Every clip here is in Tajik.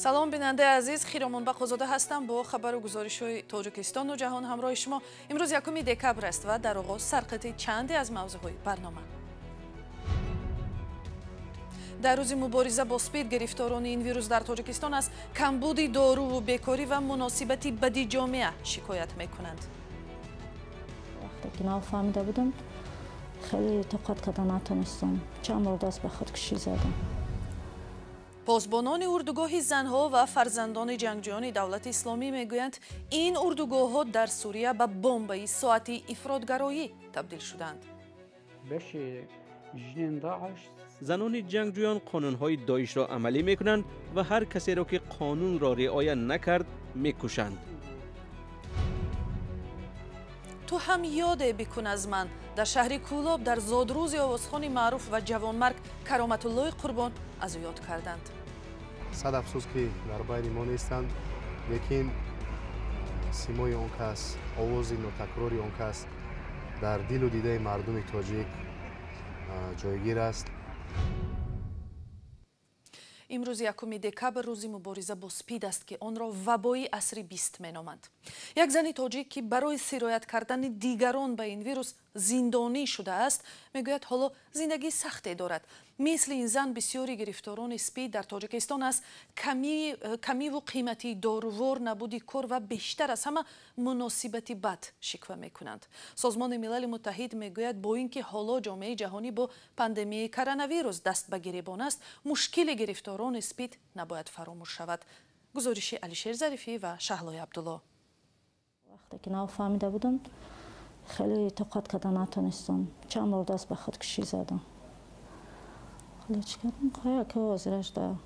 Салом, бинандаи азиз, Хиромон Бақозода ҳастам бо хабару гузоришҳои Тоҷикистону ҷаҳон ҳамроҳи шумо. Имрӯз 1 декабр аст ва дар оғоз сарқити чанде аз мавзӯъҳои барнома. Дар рӯзи мубориза бо спид, гирифторони ин вирус дар Тоҷикистон аз камбуди доруву бекорӣ ва муносибати бади ҷомеа шикоят мекунанд. Вақте ки нав фаҳмида будам, хеле тоқат карда натонистам, чанд бор даст ба худкушӣ задам. Посбонони урдугоҳи занҳо ва фарзандони ҷангҷӯёни Давлати Исломӣ мегӯянд, ин урдугоҳҳо дар Сурия ба бомбаи соати ифротгароӣ табдил шуданд. Занони ҷангҷӯён қонунҳои Доишро амалӣ мекунанд ва ҳар касеро, ки қонунро риоя накард, мекушанд. Ту ҳам ёде бикун аз ман. Дар шаҳри Кӯлоб дар зодрӯзи овозхони маъруф ва ҷавонмарг Кароматуллои Қурбон аз ӯ ёд карданд. Сад афсӯс, ки дар байни мо нестанд, лекин симои он кас, овози нотакрори он кас дар дилу дидаи мардуми тоҷик ҷойгир аст. Имрӯз 1 декабр рӯзи мубориза бо спид аст, ки онро вабои асри 20 меноманд. Як зани тоҷик, ки барои сироят кардани дигарон ба ин вирус зиндонӣ шудааст, мегӯяд, ҳоло зиндагии сахте дорад. Мисли ин зан бисёри гирифторони спид дар Тоҷикистон аз камиву қиматии дорувор, набуди кор ва бештар аз ҳама муносибати бад шиква мекунанд. Созмони Милали Муттаҳид мегӯяд, бо ин ки ҳоло ҷомеаи ҷаҳонӣ бо пандемияи коронавирус даст ба гиребон аст, мушкили гирифторони спид набояд фаромӯш шавад. Гузориши Алишер Зарифӣ ва Шаҳлои Абдулло. Вақте ки нав фаҳмида будам, хеле тоқат карда натонистам, чанд бор даст ба худкушӣ задам. Хеле чӣ кардам, ки ҳозираш да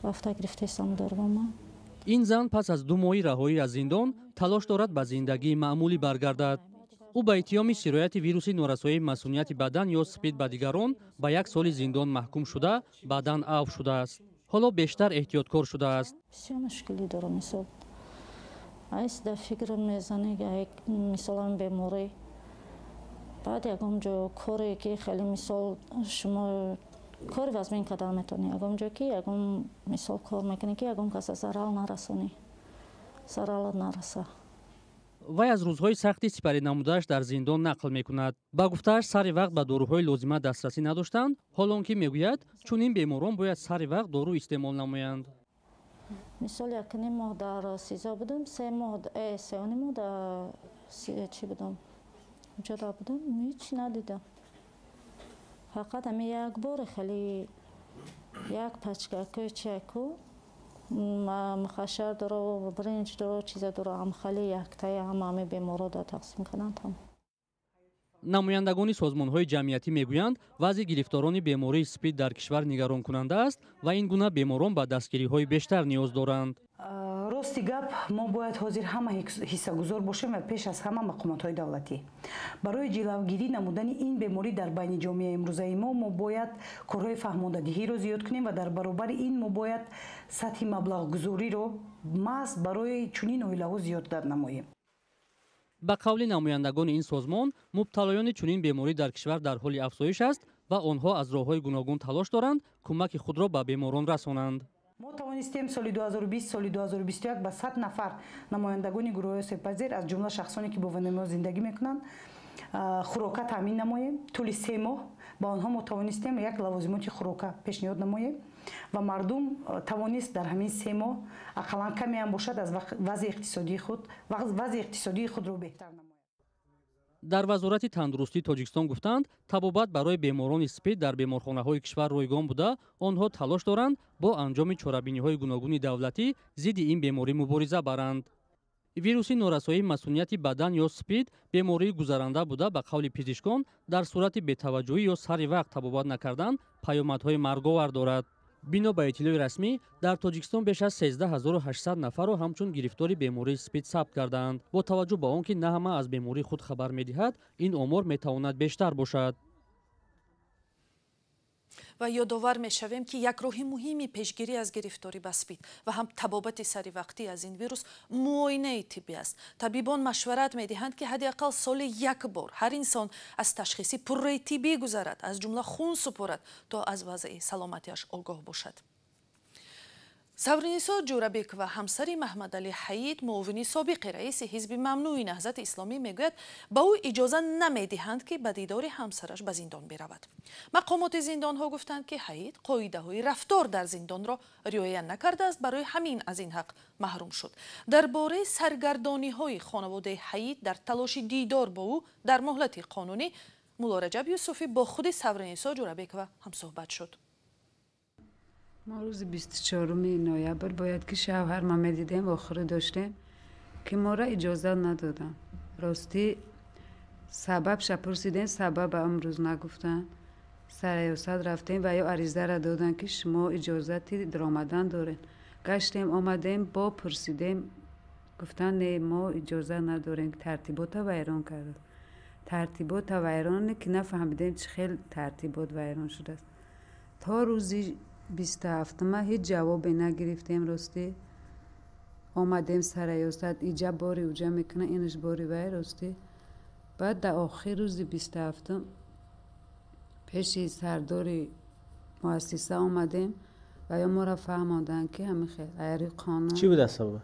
рафта гирифтаистам дорувама. Ин зан пас аз 2 моҳи раҳоӣ аз зиндон талош дорад ба зиндагии маъмулӣ баргардад. Ӯ ба иттиҳоми сирояти вируси норасоии масунияти бадан ё спид ба дигарон ба як соли зиндон маҳкум шуда, баъдан афв шудааст. Ҳоло бештар эҳтиёткор шудааст. Бисёр мушкилӣ дорам. Мисол, айс дар фикр мезанӣ, мисолам, беморӣ, баъд ягон ҷо коре ки хеле, мисол, шумо кори вазмин кардан метавонӣ, ягон ҷо ки ягон, мисол, кор мекунӣ, ки ягон каса зарал нарасонӣ, заралат нараса. Вай аз рӯзҳои сахти сипарӣ намудааш дар зиндон нақл мекунад. Ба гуфтааш, сари вақт ба доруҳои лозима дастрасӣ надоштанд, ҳолон ки, мегӯяд, чунин беморон бояд сари вақт дору истеъмол намоянд. Мисол, 1,5 моҳ дар СИЗО будам, 3 моҳ, 3,5 моҳ дар чӣ будам, ҷода будам, ҳеҷ надидам. Фақат ҳами як боре хеле як пачкакои чайку мухашшар доро, бринҷ доро, чиза доро, ҳамхали яктаи ҳама ҳами беморо да тақсим карданд там. Намояндагони созмонҳои ҷамъиятӣ мегӯянд, вазъи гирифторони бемории спид дар кишвар нигаронкунанда аст ва ин гуна беморон ба дастгириҳои бештар ниёз доранд. Рости гап, мо бояд ҳозир ҳама ҳиссагузор бошем ва пеш аз ҳама мақомотҳои давлатӣ. Барои ҷилавгирӣ намудани ин беморӣ дар байни ҷомеаи имрӯзаи мо, мо бояд корҳои фаҳмондадиҳиро зиёд кунем ва дар баробари ин мо бояд сатҳи маблағгузориро маҳз барои чунин оилаҳо зиёдтар намоем. Ба қавли намояндагони ин созмон, мубталоёни чунин беморӣ дар кишвар дар ҳоли афзоиш аст ва онҳо аз роҳҳои гуногун талош доранд кӯмаки худро ба беморон расонанд. Мо тавонистем соли 2020, соли 2021 ба 100 нафар намояндагони гурӯҳҳои осебпазир, аз ҷумла шахсоне, ки бо ВНМО зиндагӣ мекунанд, хӯрока таъмин намоем. Тӯли 3 моҳ ба онҳо мо тавонистем як лавозимоти хӯрока пешниҳод намоем ва мардум тавонист дар ҳамин 3 моҳ ақаллан камеам бошад аз вазъи иқтисодии худро беҳтар намояд. Дар Вазорати тандурустии Тоҷикистон гуфтанд, табобат барои беморони спид дар беморхонаҳои кишвар ройгон буда, онҳо талош доранд бо анҷоми чорабиниҳои гуногуни давлатӣ зидди ин беморӣ мубориза баранд. Вируси норасоии масунияти бадан ё спид бемории гузаранда буда, ба қавли пизишкон, дар сурати бетаваҷҷӯҳӣ ё сари вақт табобат накардан паёмадҳои марговар дорад. Бино ба иттилои расмӣ, дар Тоҷикистон беш аз 13 800 нафарро ҳамчун гирифтори бемории спид сабт кардаанд. Бо таваҷҷӯҳ ба он ки на ҳама аз бемории худ хабар медиҳад, ин омор метавонад бештар бошад. Ва ёдовар мешавем, ки як роҳи муҳими пешгирӣ аз гирифторӣ ба спид ва ҳам табобати саривақтӣ аз ин вирус муоинаи тиббӣ аст. Табибон машварат медиҳанд, ки ҳадди ақал соли як бор ҳар инсон аз ташхиси пурраи тиббӣ гузарад, аз ҷумла хун супорад, то аз вазъи саломатиаш огоҳ бошад. Савринисо Ҷӯрабекова, ҳамсари Маҳмадалӣ Ҳаид, муовини собиқи раиси ҳизби мамнӯи Наҳзати Исломӣ, мегӯяд, ба ӯ иҷоза намедиҳанд, ки ба дидори ҳамсараш ба зиндон биравад. Мақомоти зиндонҳо гуфтанд, ки Ҳаид қоидаҳои рафтор дар зиндонро риоя накардааст, барои ҳамин аз ин ҳақ маҳрум шуд. Дар бораи саргардониҳои хонаводаи Ҳаид дар талоши дидор бо ӯ дар муҳлати қонунӣ Мулло Раҷаб Юсуфӣ бо худи Савринисо Ҷӯрабекова ҳамсӯҳбат шуд. Мо рӯзи 24 ноябр бояд ки шавҳар ма медидем, охирӣ доштем, ки моро иҷозат надоданд. Ростӣ сабабша пурсидем, сабаба имрӯз нагуфтанд. Сарраёсат рафтем ва ё аризаро доданд, ки шумо иҷозати даромадан доред. Гаштем, омадем, бо пурсидем, гуфтанд не, мо иҷозат надорем, тартибота вайрон кард. Тартибота вайроне ки нафаҳмидем, чӣ хел тартибот вайрон шудааст. То рӯзи 27-ма ҳеҷ ҷавобе нагирифтем. Ростӣ омадем сарраёсат, иҷа бори уҷа мекунад, инаш бори вай. Ростӣ баъд дар охир рӯзи 27-м пеши сардори муассиса омадем ва ё моро фаҳмонданд, ки ҳамин хел айри қонун. Чӣ буда сабаб?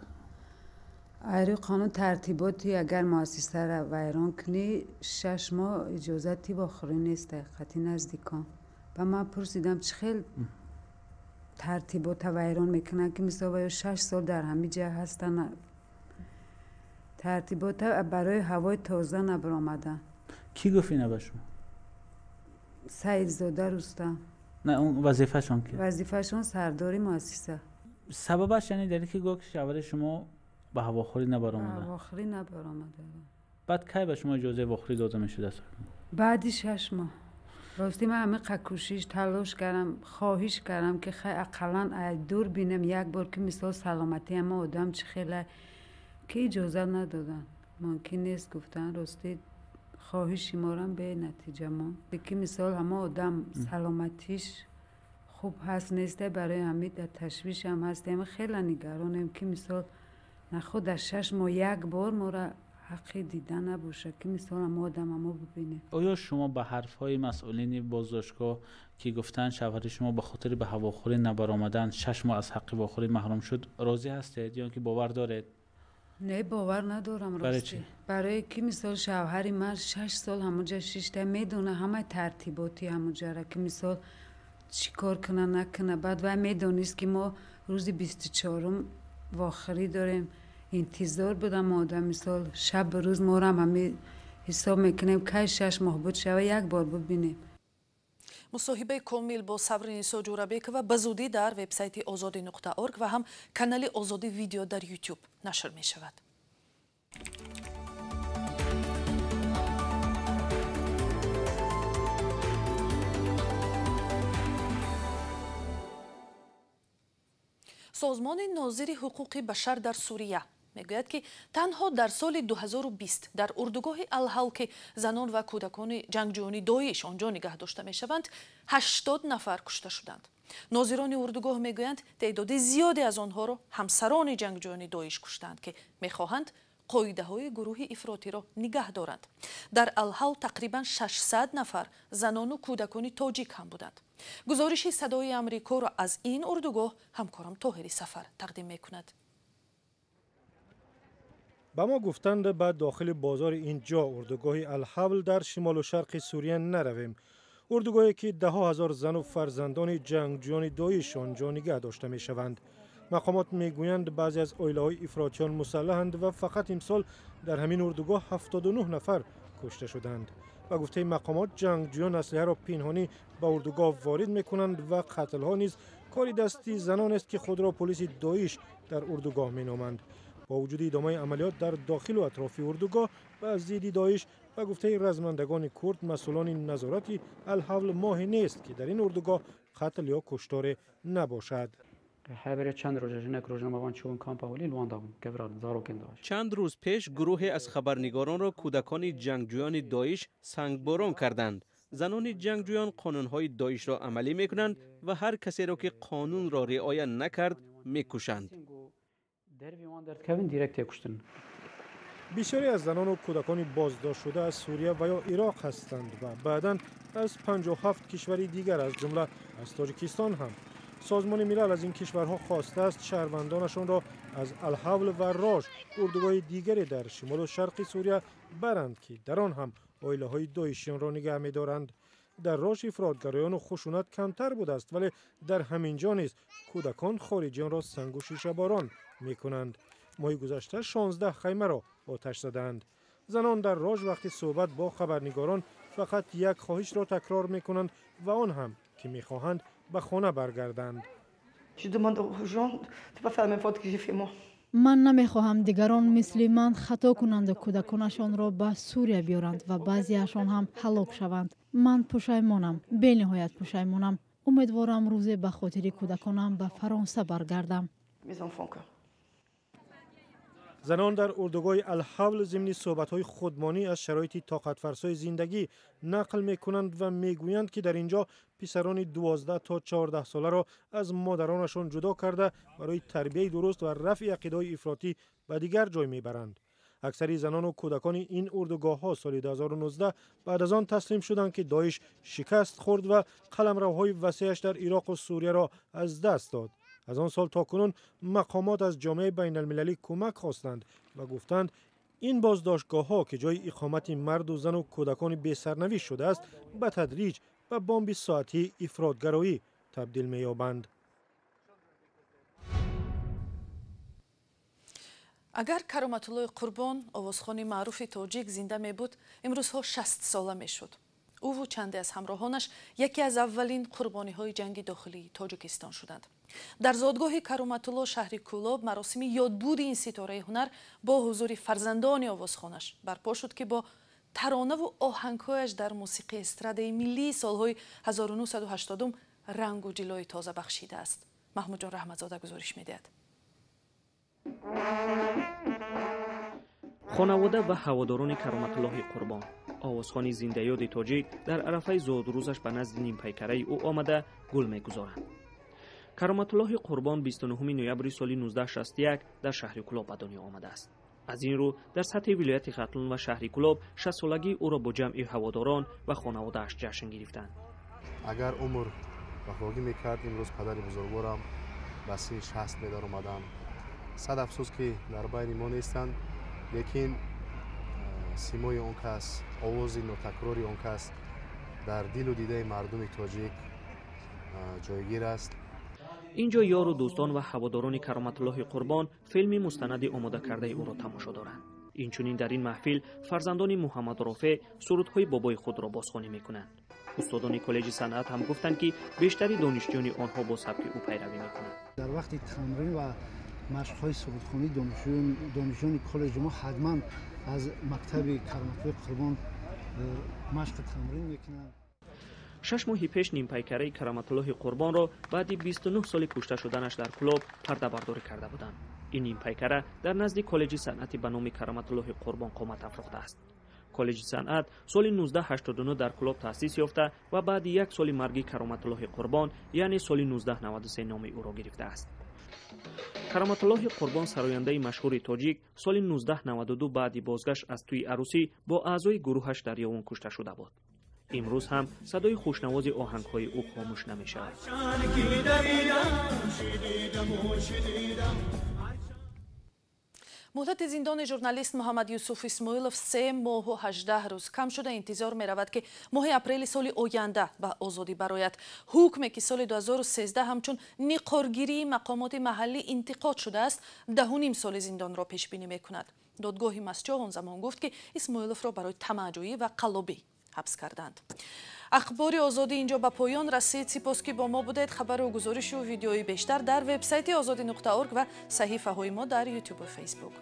Айри қонун тартиботи агар муассисаро вайрон кунӣ, 6 моҳ иҷозати вохӯрӣ нест қати наздикон. Ба ман пурсидам, чӣ хел тартибота вайрон мекунанд, ки мисол ё 6 сол дар ҳамин ҷа ҳастанд, тартибота барои ҳавои тоза набаромаданд. Кӣ гуфт ина ба шумо? Саидзода Рустам. Не, он вазифашон ки? Вазифашон сардори муассиса. Сабабаш яъне дар ки гуфт, ки шавҳари шумо ба ҳавохӯрӣ набаромада? Ҳавохӯрӣ набаромада. Баъд кай ба шумо иҷозаи вохӯрӣ дода мешудааст? Баъди 6 моҳ. Ростӣ ман ҳамин кӯшиш талош кардам, хоҳиш кардам, ки хай ақаллан дур бинам як бор, ки мисол саломатии ҳама одам чӣ хела, ки иҷозат надоданд. Мумкин нест гуфтан. Ростӣ хоҳиши морам бенатиҷа монд, ки мисол ҳама одам саломатиш хуб ҳаст несте, барои ҳамин дар ташвишам ҳастем, хеле нигаронем, ки мисол наход дар 6 моҳ як бор мора ҳаққи дида набошад, ки мисол ҳама одам ҳамо бибинем. Оё шумо ба ҳарфҳои масъулини боздоштгоҳ, ки гуфтанд шавҳари шумо ба хотири ба ҳавохӯрӣ набаромадан 6 моҳ аз ҳаққи вохӯрӣ маҳрум шуд, розӣ ҳастед ё ки бовар доред? Не, бовар надорам. Ростӣ барое ки мисол шавҳари ман 6 сол ҳамонҷа шишта, медона ҳамаи тартиботи ҳамонҷара, ки мисол чӣ кор куна накуна. Баъд вай медонист, ки мо рӯзи 24-ум вохӯрӣ дорем, интизор будам одам, мисол шаб рӯз морам ҳами ҳисоб мекунем, кай 6 моҳ буд шава як бор бибинем. Мусоҳибаи комил бо Савринисо Ҷӯрабекова ба зудӣ дар вебсайти озодӣ.орг ва ҳам канали Озодӣ видео дар YouTube нашр мешавад. Созмони нозири ҳуқуқи башар дар Сурия мегӯяд, ки танҳо дар соли 2020 дар урдугоҳи Алҳал, ки занон ва кӯдакони ҷангҷӯёни Доиш он ҷо нигаҳ дошта мешаванд, 80 нафар кушта шуданд. Нозирони урдугоҳ мегӯянд, теъдоди зиёде аз онҳоро ҳамсарони ҷангҷӯёни Доиш куштанд, ки мехоҳанд қоидаҳои гурӯҳи ифротиро нигаҳ доранд. Дар Алҳал тақрибан 600 нафар занону кӯдакони тоҷик ҳам буданд. Гузориши Садои Амрикоро аз ин урдугоҳ ҳамкорам Тоҳири Сафар тақдим мекунад. Ба мо гуфтанд, ба дохили бозори ин ҷо, урдугоҳи Алҳавл дар шимолу шарқи Сурия, наравем. Урдугоҳе ки даҳо ҳазор зану фарзандони ҷангҷӯёни Доиш он ҷо нигаҳ дошта мешаванд. Мақомот мегӯянд, баъзе аз оилаҳои ифротиён мусаллаҳанд ва фақат имсол дар ҳамин урдугоҳ 79 нафар кушта шуданд. Ба гуфтаи мақомот, ҷангҷӯён аслиҳаро пинҳонӣ ба урдугоҳ ворид мекунанд ва қатлҳо низ кори дасти занонест, ки худро полиси Доиш дар урдугоҳ меноманд. Бо вуҷуди идомаи амалиёт дар дохилу атрофи урдугоҳ ба зидди Доиш, ба гуфтаи размандагони курд, масъулони назорати Алҳавл моҳе нест, ки дар ин урдугоҳ қатл ё куштори набошад. Чанд рӯз пеш гурӯҳе аз хабарнигоронро кӯдакони ҷангҷӯёни Доиш сангборон карданд. Занони ҷангҷӯён қонунҳои Доишро амалӣ мекунанд ва ҳар касеро, ки қонунро риоя накард, мекушанд. Бисёре аз занону кӯдакони боздоштшуда аз Сурия ва ё Ироқ ҳастанд ва баъдан аз 57 кишвари дигар, аз ҷумла аз Тоҷикистон ҳам. Созмони Милал аз ин кишварҳо хостааст шаҳрвандонашонро аз Алҳавл ва Рош, урдугоҳи дигаре дар шимолу шарқи Сурия, баранд, ки дар он ҳам оилаҳои доишиёнро нигаҳ медоранд. Дар Рош ифротгароёну хушунат камтар будааст, вале дар ҳамин ҷо низ кӯдакон хориҷиёнро сангу шишаборон мекунанд. Моҳи гузашта 16 хаймаро оташ задаанд. Занон дар Рош вақти суҳбат бо хабарнигорон фақат як хоҳишро такрор мекунанд ва он ҳам ки мехоҳанд ба хона баргарданд. Ман намехоҳам дигарон мисли ман хато кунанду кӯдаконашонро ба Сурия биёранд ва баъзеашон ҳам ҳалок шаванд. Ман пушаймонам, бениҳоят пушаймонам. Умедворам рӯзе ба хотири кӯдаконам ба Фаронса баргардам. Занон дар урдугоҳи Алҳавл зимни суҳбатҳои худмонӣ аз шароити тоқатфарсои зиндагӣ нақл мекунанд ва мегӯянд, ки дар ин ҷо писарони 12 то 14 соларо аз модаронашон ҷудо карда барои тарбияи дуруст ва рафъи ақидаҳои ифротӣ ба дигар ҷой мебаранд. Аксари занону кӯдакони ин урдугоҳҳо соли 2019 баъд аз он таслим шуданд, ки Доиш шикаст хӯрд ва қаламравҳои васеаш дар Ироқу Сурияро аз даст дод. Аз он сол то кунун мақомот аз ҷомеаи байналмилалӣ кӯмак хостанд ва гуфтанд, ин боздоштгоҳҳо, ки ҷои иқомати марду зану кӯдакони бесарнавишт шудааст, ба тадриҷ ба бомби соатии ифротгароӣ табдил меёбанд. Агар Кароматуллои Қурбон, овозхони маъруфи тоҷик, зинда мебуд, имрӯзҳо 60 сола мешуд. Ӯву чанде аз ҳамроҳонаш яке аз аввалин қурбониҳои ҷанги дохилии Тоҷикистон шуданд. Дар зодгоҳи Кароматулло, шаҳри Кӯлоб, маросими ёдбуди ин ситораи ҳунар бо ҳузури фарзандони овозхонаш барпо шуд, ки бо таронаву оҳангҳояш дар мусиқии эстрадаи миллии солҳои 1980 рангу ҷилои тоза бахшидааст. Маҳмудҷон Раҳматзода гузориш медиҳад. Хонавода ва ҳаводорони Кароматуллоҳи Қурбон, овозхони зиндаёди тоҷик, дар арафаи зодрӯзаш ба назди нимпайкараи ӯ омада гул мегузоранд. Кароматуллоҳи Қурбон 29 ноябри соли 1961 дар шаҳри Кӯлоб ба дунё омадааст. Аз ин рӯ дар сатҳи вилояти Хатлон ва шаҳри Кӯлоб 60-солагии ӯро бо ҷамъи ҳаводорон ва хонаводааш ҷашн гирифтанд. Агар умр вафогӣ мекард, имрӯз падари бузургворам ба синни 60 медаромаданд. Сад афсӯс, ки дар байни мо нестанд, лекин симои он кас, овози нотакрори он кас дар дилу дидаи мардуми тоҷик ҷойгир аст. Инҷо ёру дӯстон ва ҳаводорони Кароматуллоҳи Қурбон филми мустанади омодакардаи ӯро тамошо доранд. Инчунин дар ин маҳфил фарзандони Муҳаммад Рофеъ сурудҳои бобои худро бозхонӣ мекунанд. Устодони коллеҷи санъат ҳам гуфтанд, ки бештари донишҷӯёни онҳо бо сабки ӯ пайравӣ мекунанд. Дар вақти тамрин ва машқҳои сурудхонӣ донишҷӯёни коллеҷи мо ҳатман аз мактаби Кароматуллоҳи Қурбон машқу тамрин мекунанд. 6 моҳи пеш нимпайкараи Кароматуллоҳи Қурбонро баъди 29 соли кушта шуданаш дар Кӯлоб пардабардорӣ карда буданд. Ин нимпайкара дар назди коллеҷи санъати ба номи Кароматуллоҳи Қурбон қомат афрохтааст. Коллеҷи санъат соли 1989 дар Кӯлоб таъсис ёфта ва баъди як соли марги Кароматуллоҳи Қурбон, яъне соли 1993 номи ӯро гирифтааст. Кароматуллоҳи Қурбон, сарояндаи машҳури тоҷик, соли 1992 баъди бозгашт аз тӯи арӯсӣ бо аъзои гурӯҳаш дар Ёвон кушта шуда буд. Имрӯз ҳам садои хушнавози оҳангҳои ӯ хомӯш намешавад. Муҳлати зиндони журналист Муҳаммад Юсуф Исмоилов 3 моҳу 18 рӯз кам шуда, интизор меравад, ки моҳи апрели соли оянда ба озодӣ барояд. Ҳукме, ки соли 2013 ҳамчун ниқоргирии мақомоти маҳаллӣ интиқод шудааст, 10,5 соли зиндонро пешбинӣ мекунад. Додгоҳи Мастчоҳ он замон гуфт, ки Исмоиловро барои тамаъҷӯӣ ва қаллобӣ ҳабс карданд. Ахбори Озодӣ инҷо ба поён расид. Сипос, ки бо мо будед. Хабару гузоришу видеои бештар дар вебсайти озодӣ.орг ва саҳифаҳои мо дар Ютубу Фейсбук.